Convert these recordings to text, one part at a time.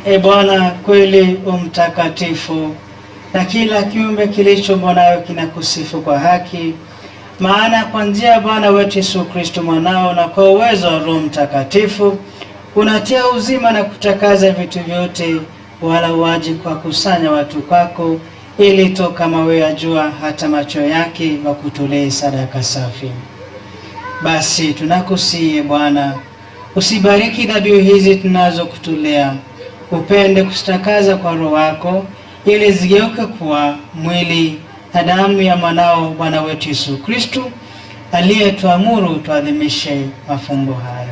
E Bwana, kweli u mtakatifu, na kila kiumbe kilichoumbwa nawe kinakusifu kwa haki. Maana kwa njia ya Bwana wetu Yesu Kristo mwanao na kwa uwezo wa Roho Mtakatifu unatia uzima na kutakaza vitu vyote, wala uaji kwa kusanya watu kwako, ili toka mawe ya jua hata macho yake wakutolee sadaka safi. Basi tunakusihi Bwana, usibariki dhabihu hizi tunazokutolea, upende kuzitakaza kwa Roho wako, ili zigeuke kuwa mwili na damu ya mwanao Bwana wetu Yesu Kristo, aliyetuamuru tuadhimishe mafumbo hayo.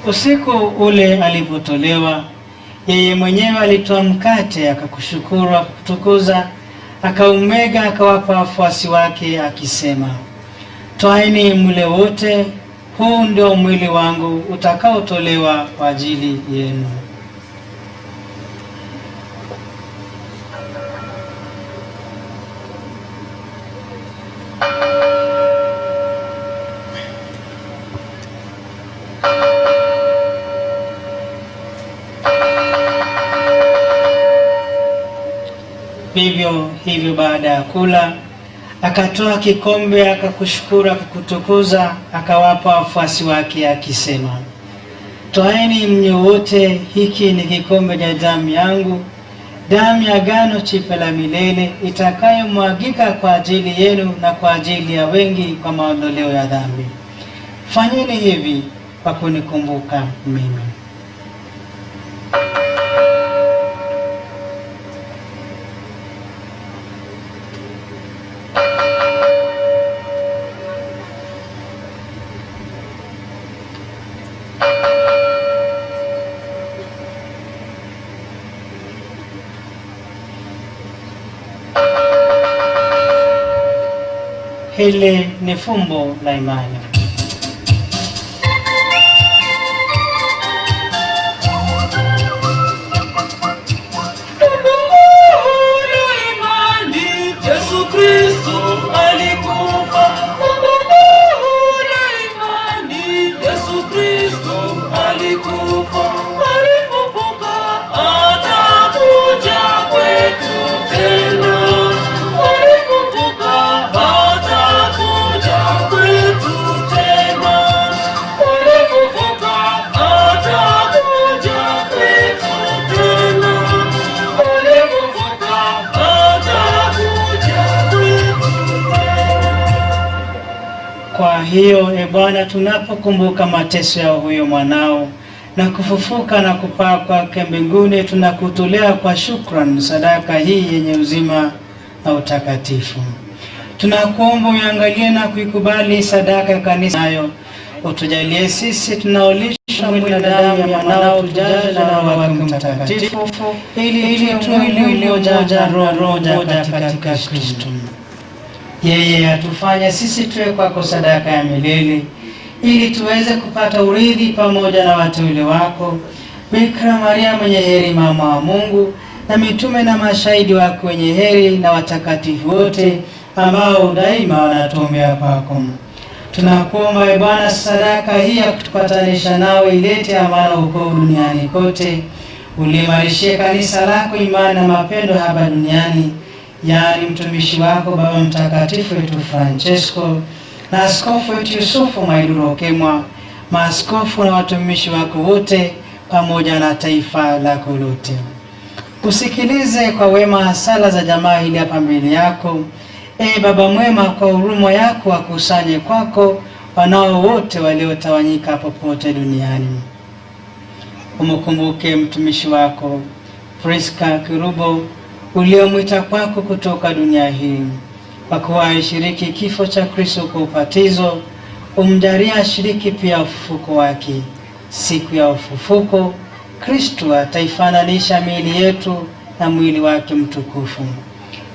Usiku ule alipotolewa, yeye mwenyewe alitoa mkate, akakushukuru, akakutukuza, akaumega, akawapa wafuasi wake, akisema, Twaeni mle wote, huu ndio mwili wangu utakaotolewa kwa ajili yenu. Vivyo hivyo baada ya kula akatoa kikombe, akakushukuru, akakutukuza, akawapa wafuasi wake akisema, Twaeni mnywe wote, hiki ni kikombe cha damu yangu, damu ya agano jipya la milele, itakayomwagika kwa ajili yenu na kwa ajili ya wengi kwa maondoleo ya dhambi. Fanyeni hivi kwa kunikumbuka mimi. Hili ni fumbo la imani. Yesu Kristo alikufa. Yesu Kristo alikufa, alifufuka, atakuja kwetu tena. Alifufuka, atakuja kwetu tena. Alifufuka, atakuja kwetu tena. Alifufuka, atakuja kwetu tena. Kwa hiyo e Bwana, tunapokumbuka mateso ya huyo mwanao na kufufuka na kupaa kwake mbinguni, tunakutolea kwa shukrani sadaka hii yenye uzima na utakatifu. Tunakuomba uiangalie na kuikubali sadaka ya kanisa nayo utujalie sisi tunaolishwa mwili na damu ya mwanao tujaze na Roho wake Mtakatifu, ili tuwe mwili uliojaa roho moja katika Kristo. Yeye atufanye sisi tuwe kwako sadaka ya milele, ili tuweze kupata urithi pamoja na wateule wako, Bikira Maria mwenye heri, mama wa Mungu, na mitume na mashahidi wako wenye heri, na watakatifu wote ambao daima wanatuombea kwako. Tunakuomba e Bwana, sadaka hii ya kutupatanisha nawe ilete amani huko duniani kote. Uliimarishie kanisa lako imani na mapendo hapa duniani, yaani mtumishi wako Baba Mtakatifu wetu Francesco na askofu wetu Yusufu Mwairu Okemwa, maaskofu na watumishi wako wote, pamoja na taifa lako lote. Usikilize kwa wema sala za jamaa hili hapa mbele yako. E Baba mwema, kwa huruma yako wakusanye kwako wanao wote waliotawanyika popote duniani. Umkumbuke mtumishi wako Priska Kirubo uliomwita kwako kutoka dunia hii, kwa kuwa alishiriki kifo cha Kristo kwa ubatizo, umjalie ashiriki pia ufufuko wake. Siku ya ufufuko Kristo ataifananisha miili yetu na mwili wake mtukufu.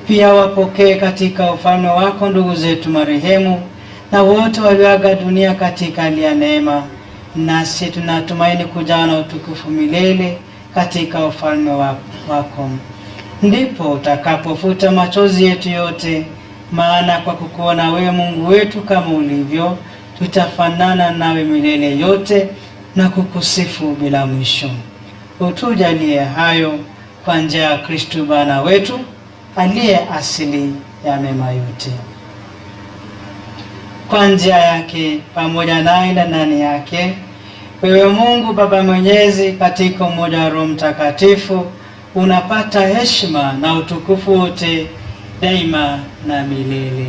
Pia wapokee katika ufalme wako ndugu zetu marehemu na wote walioaga dunia katika hali ya neema, nasi tunatumaini kujawa na utukufu milele katika ufalme wako. Ndipo utakapofuta machozi yetu yote, maana kwa kukuona wewe Mungu wetu kama ulivyo, tutafanana nawe milele yote na kukusifu bila mwisho. Utujalie hayo kwa njia ya Kristu Bwana wetu aliye asili ya mema yote. Kwa njia yake pamoja naye na ndani yake, wewe Mungu Baba Mwenyezi, katika umoja wa Roho Mtakatifu, unapata heshima na utukufu wote daima na milele.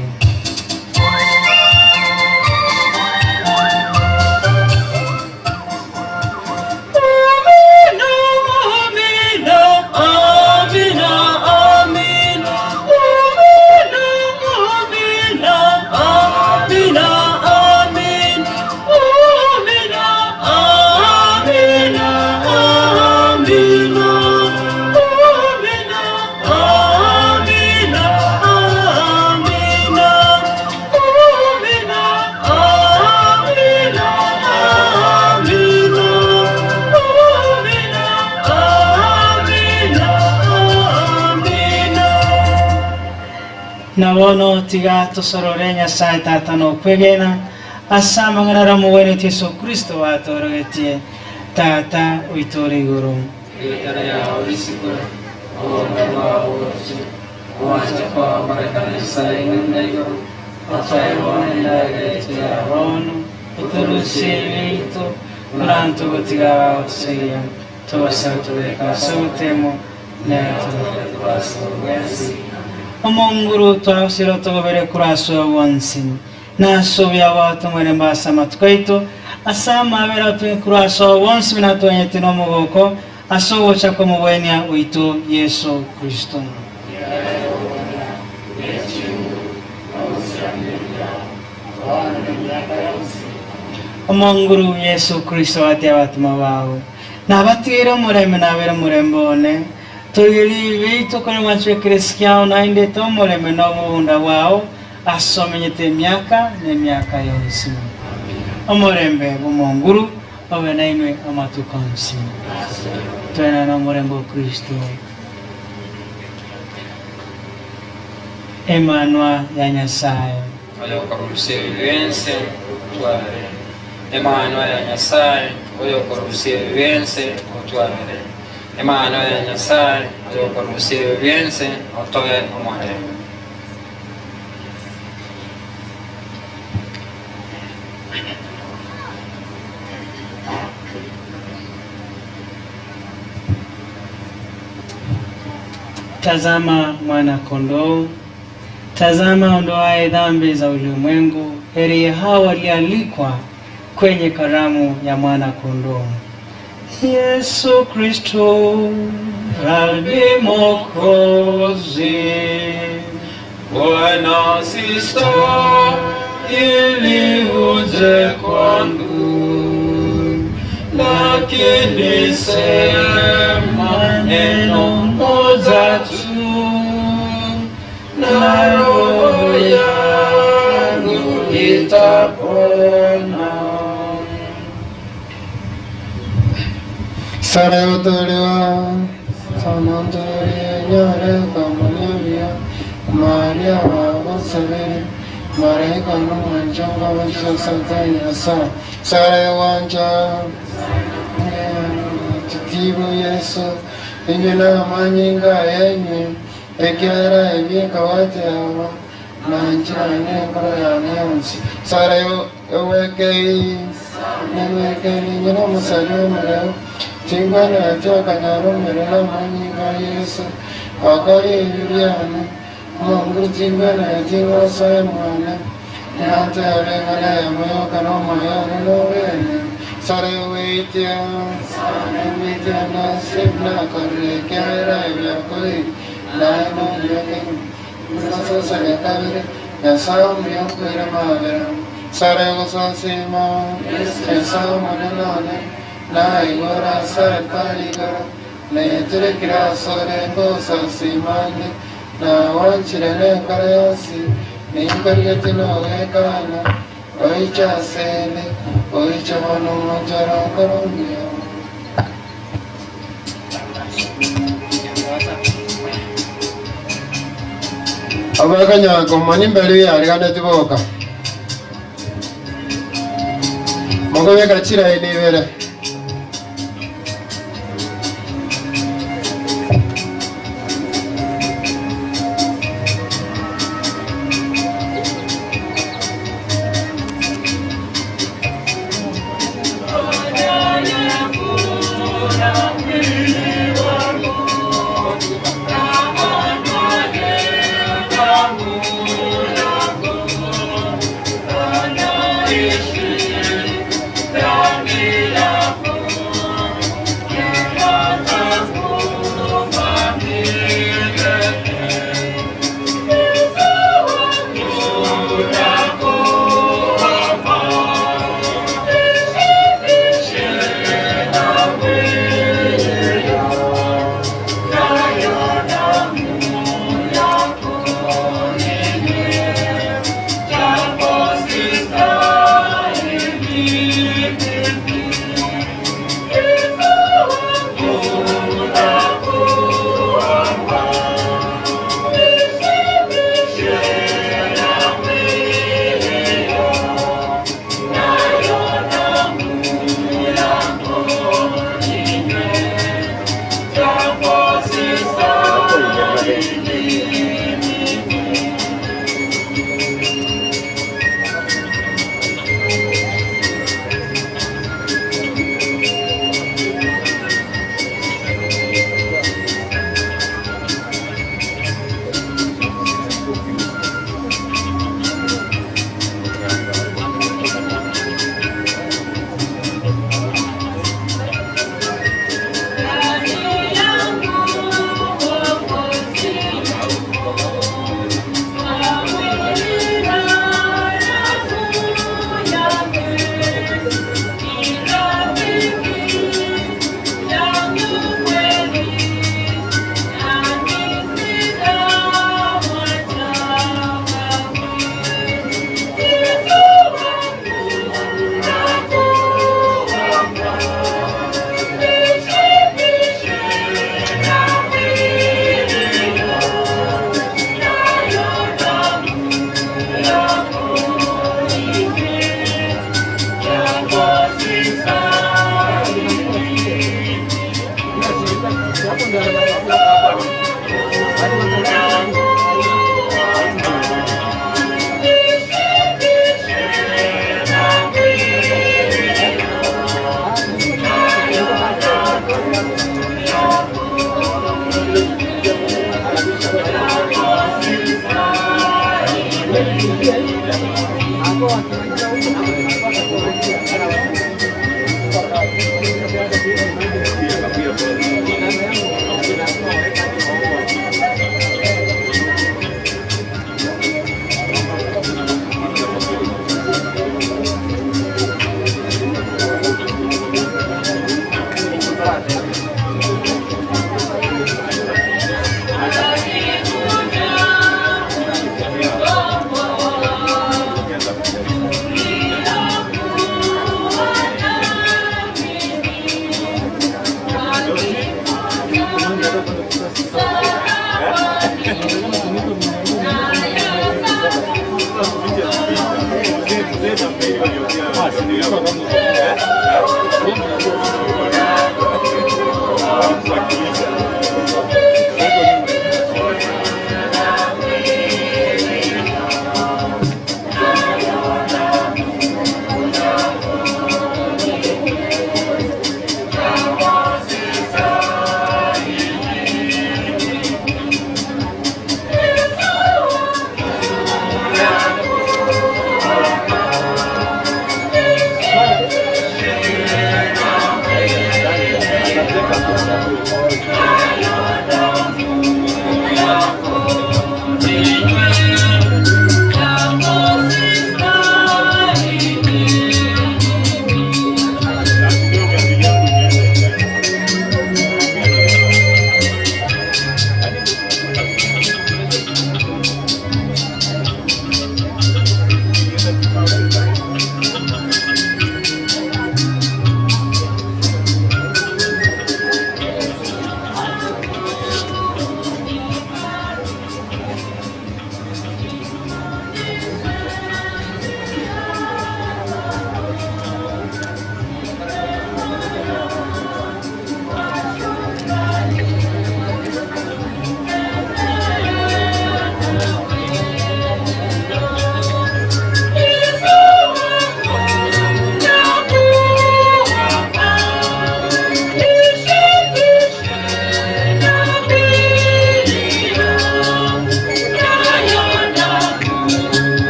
Na bono tiga tosorore Nyasae Tata nokwegena ase amang'ana aria omogwenereti Yeso Kristo atorogetie, Tata oito ore igoro. Erieta riao risikwe, oboronge bwao boche, ogwancha kwao korekane inse ime na igoro, otoe bono endagera yaito ya bono, Otorusie ebibe biaito, buna ntogotiga abagotoseria, tobasa gotobeka ase ogoteemwa, nere tobeke korwa ase obwensi. Omonguru twagosire otogobere korwa ase obonsi, na ase obuya bwao tomorembe ase amatuko aito, ase amaabera otong'e korwa ase obonsi buna twanyete nomogoko ase ogocha kw'Omogwenia oito Yeso Kristo. Omonguru Yeso Kristo agatebia abatomwa bao, Nabatigeire omorembe, nabeire omorembe one. Torigereria ebibe biaito, korende mwanche ekeresi kiao, naende toe omorembe na obobunda bwao ase omenyete emiaka na emiaka yonsi. Omorembe bw'Omonguru obe nainwe amatuko onsi. Toenane omorembe o Kristo. Emanwa ya Nyasae. Oyokorusia ebibe bi'ense, otwabere. Emanwa ya Nyasae, oyokorusia ebibe bi'ense, otwabere. Emanwa ya Nyasae, oyokorusia ebibe bi'ense, otoe omorembe. Tazama mwana-kondoo, tazama aondoaye dhambi za ulimwengu, heri hao walioalikwa kwenye karamu ya mwana-kondoo. Yesu Kristo, Rabi Mwokozi, Bwana sistahili uje kwangu, lakini sema neno moja tu, na roho yangu itapona. Sara yotorewa Samantoria nyore kamonia buya Maria bagosabere Malaika nomwancha nkabachiza Satani Nyasae Sara yogwancha Titibu Yeso Inwe namanyinga aye inwe Ekiagera ebi nkabateba Nanchirane enkoro yane yonsi Sara ogwekei Nengwekei inye nomosani omoreu Tingwenereti okonyora omorero namanyinga a Yeso Okore ebibe biane Omonguru tingwenereti ng'a osoe mwane Nantebe ing'ana eyemo yoka nomoyo one nobene Sara ogweitia Ogweitia nase buna akorire ekiagera ebiakoreire naye nomuya kegima Buna sosania kabere Nyasae omuya okoira amabera Sara egosasima Nyasae Omonene one Naigure ase altari igoro, nayeterekire asore ngosasima ande, nagwanchire nenkoro yonsi, ninkorigetie nogwekana, oiche asende, oiche bono omonchore okore omuya. Abakanyaka omani mbari yariganetie boka. Mokobeka chiraini ibere.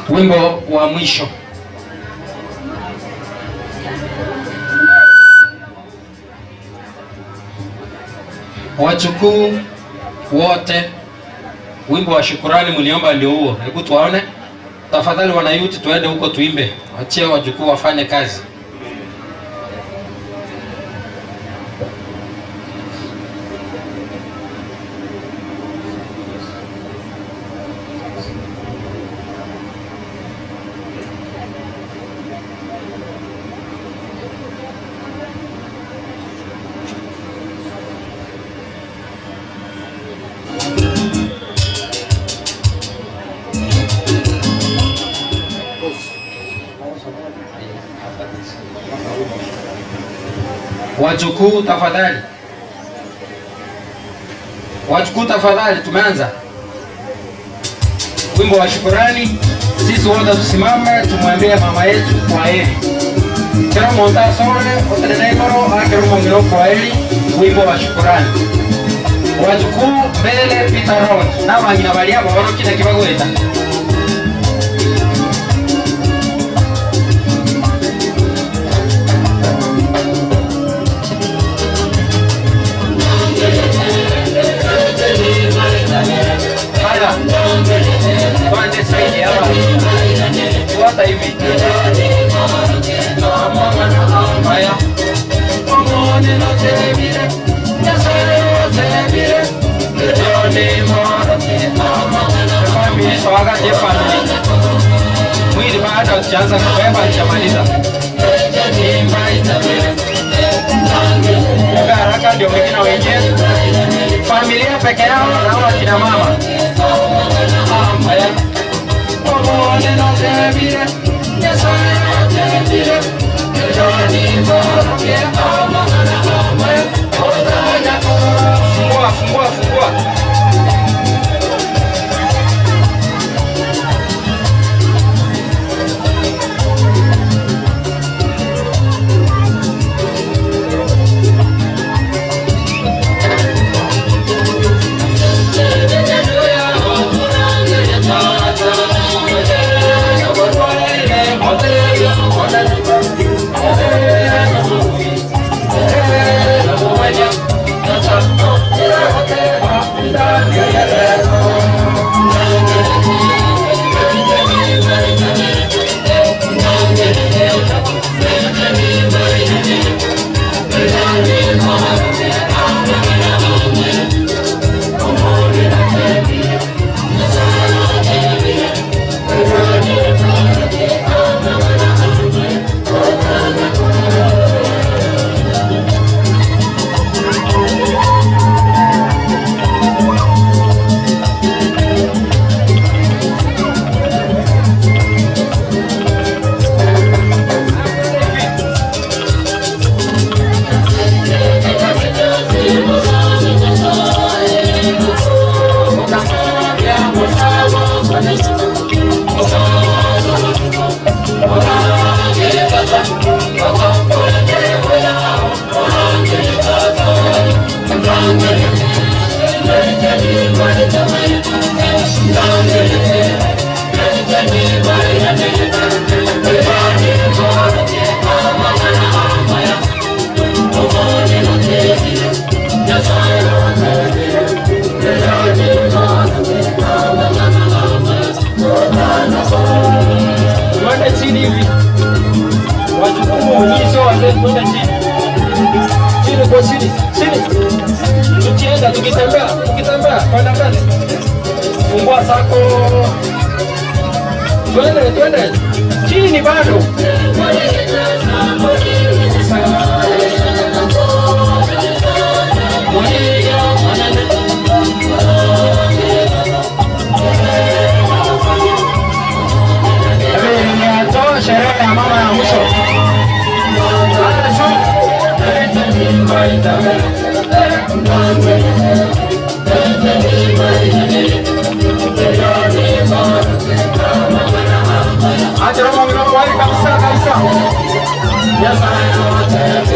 Wimbo wa mwisho. Wachukuu wote, wimbo wa shukurani mliomba ndio huo. Hebu tuwaone tafadhali, wanayuti, tuende huko tuimbe, wachie wajukuu wafanye kazi. Wajukuu tafadhali, wajukuu tafadhali, tumeanza wimbo wa shukurani. Sisi wote tusimame, tumwambie mama yetu kwa heri. Kila mmoja asome otenenekoro akirumongero kwa heri, wimbo wa shukurani. Wajukuu mbele, Peter Road na bangina baria baborokine kibagweta Haya, twende saidi hapa, fuata hivi. Haya, wakati family mwili baada ukianza kubeba nishamaliza. Funga haraka ndio wengine waingie. Familia peke yao na hao akina mama. Haya. Fungua, fungua, fungua. Twende chini hivi. Wachukumu nyinyi sio wazee, twende chini. Chini kwa chini, chini. Tukienda tukitembea, tukitembea kwenda mbele. Fungua sako. Twende, twende. Chini bado. Toa sherehe ya mama ya mwisho. Acha Roma mdomo wake kabisa kabisa. Yes.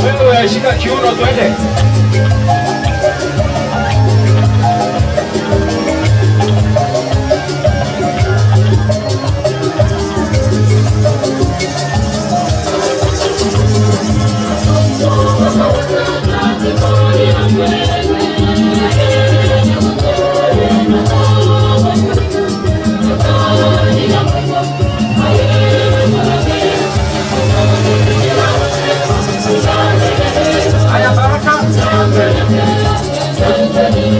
Wewe shika kiuno twende. Haya baraka.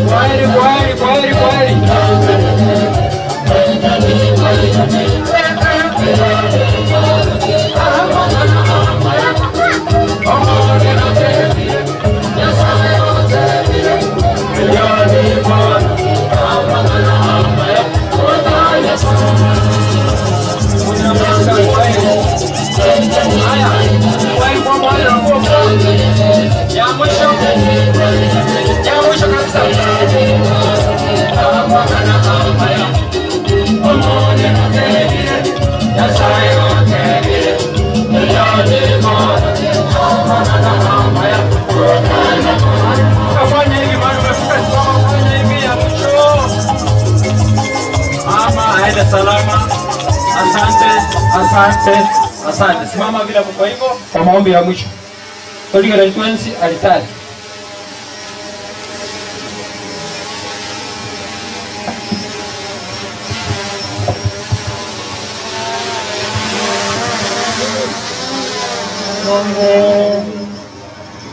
Kwaheri, kwaheri, kwaheri, kwaheri. Haya, kwaheri kwa mwali na kwa ya mwisho. Ya mwisho kabisa. Fanya hivi maana umefika simama, fanya hivi ya mwisho. Mama aende salama. Asante, asante, asante. Simama vile mko hivyo kwa maombi ya mwisho. Toligera twensi alitari. Mungu,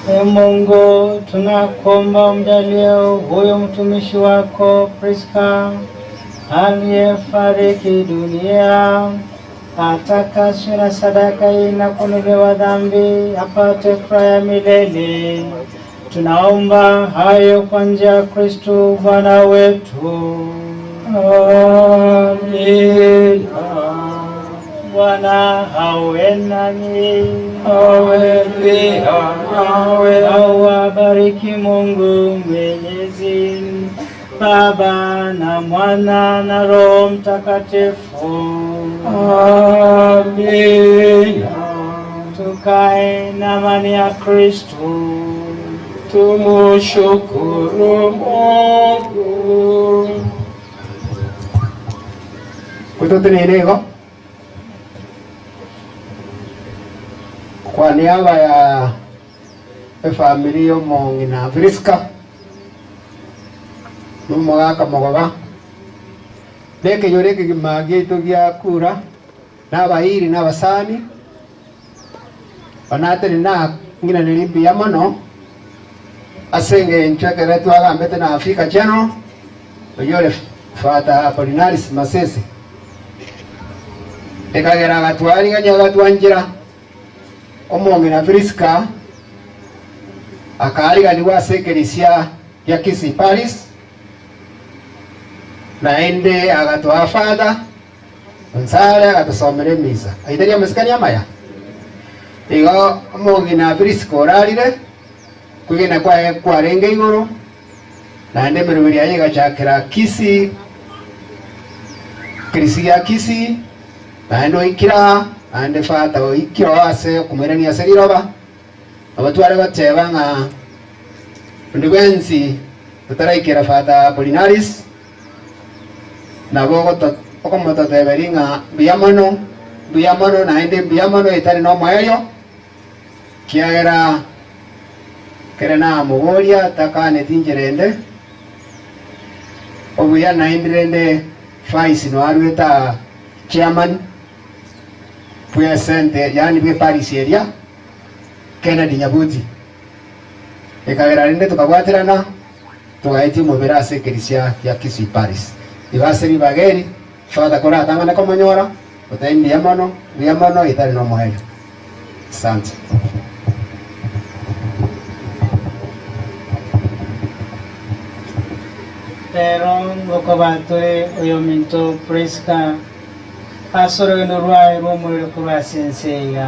e Mungu, tunakuomba umjalie huyu mtumishi wako Priska aliyefariki dunia atakaswe na sadaka hii na kuondolewa dhambi apate furaha ya milele. Tunaomba hayo kwa njia ya Kristo Bwana wetu. Amina. Bwana awe nanyi. Awe pia nawe. Awabariki Mungu Mwenyezi, Baba na Mwana na Roho Mtakatifu. Amina. Tukae na amani ya Kristo. Tumushukuru Mungu. Kutotenene igo kwa niaba ya efamiri y'omong'ina Priska nomogaka mogoba nekenyoro ekegima giaito gia kura na abairi na abasani onatene nang'inaneri mbuya mono ase eng'encho ekere twagambete na Africa Channel oyio ore Father Apollinaris Masese ekagera agatwarigania agatwanchera omong'ina Priska akariganigwa ase ekerisia gia Kisii Parish naende agatwaa Father. Onsare agatosomera emisa. Aiteria amasikani amaya. Igo omong'ina Prisca orarire, kwegena kwaye kwarenge igoro, naende emeroberi yaye egachakera Kisii, Kirisi gia Kisii, naende oikire aa, naende Father oikire oo ase okomoirania ase riroba. Nabo tware goteba ng'a onde bwensi otaraikera Father Apollinaris, nabo okomototeberia ng'a mbuya mono, mbuya mono naende mbuya mono etari nomoerio, ekiagera ekero namoboria takaneti inchera ende, obuya naende rende Vice noaruete aa chairman bw'esente yaani bw'eparish eria, Kennedy Nyabuti, ekagera rende tokabwaterana. Togaetie omobere ase ekerisia gia Kisii Parish. Igo ase ribaga eri, Father koratang'ane komonyora, otebe mbuya mono, mbuya mono etari nomoerio. Asante. Rero ngokoba tore oyominto Prisca ase orogendo rwaye rw'omorero korwa ase ense iga.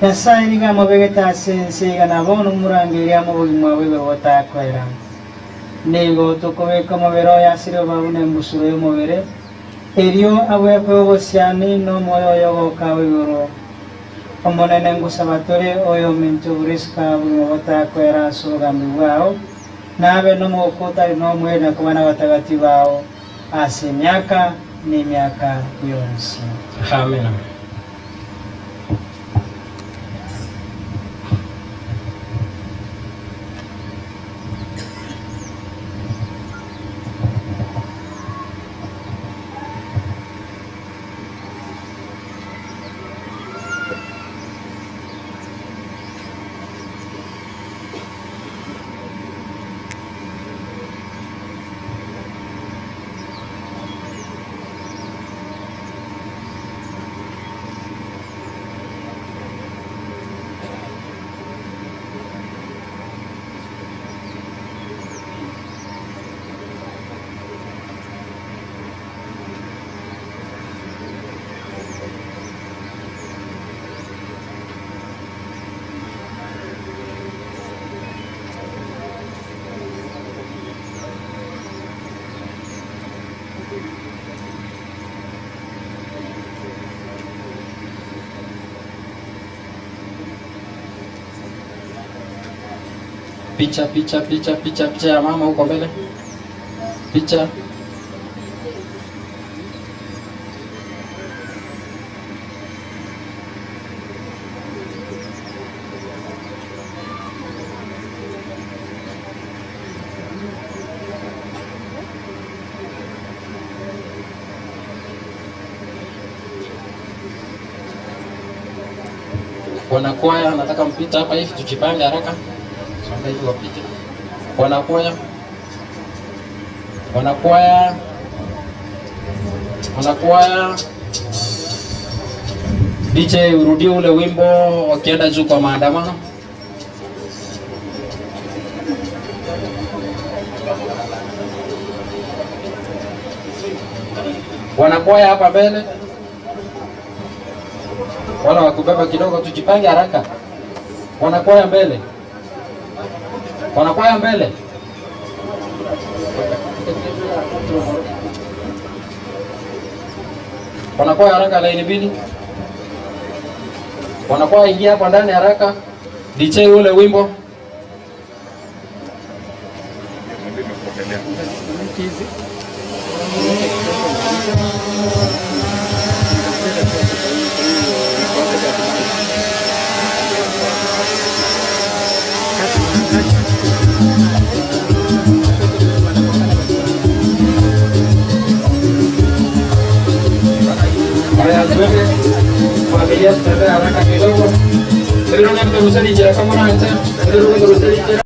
Nyasae nigo amobegete ase ense iga na bono omorangerie amo obogima bwa igoro botakoera. Nigo tokobeka omobere oye ase riroba buna embusuro y'omobere, erio abwekwe obosiani nomoyo oye ogoka o igoro. Omonene ngosaba tore oyominto Prisca obogima botakoera ase obogambi bwao, na abe nomogoko otari nomoerio na koba nabatagatifu bao ase emiaka na emiaka yonsi. Amina. Picha, picha, picha, picha, picha ya mama huko mbele. Picha. Wanakwaya, nataka mpite hapa hivi, tujipange haraka. Songa hivi wapite. Wanakwaya, wanakwaya, wanakwaya. DJ, urudie ule wimbo wakienda juu kwa maandamano. Wanakwaya hapa mbele, wala wakubeba kidogo, tujipange haraka. Wanakwaya mbele, wanakwaya mbele. Wanakwaya haraka, laini mbili. Wanakwaya ingia hapa ndani haraka. DJ ule wimbo. Haya, tuende familia, tutembee haraka kidogo. Ndio ndio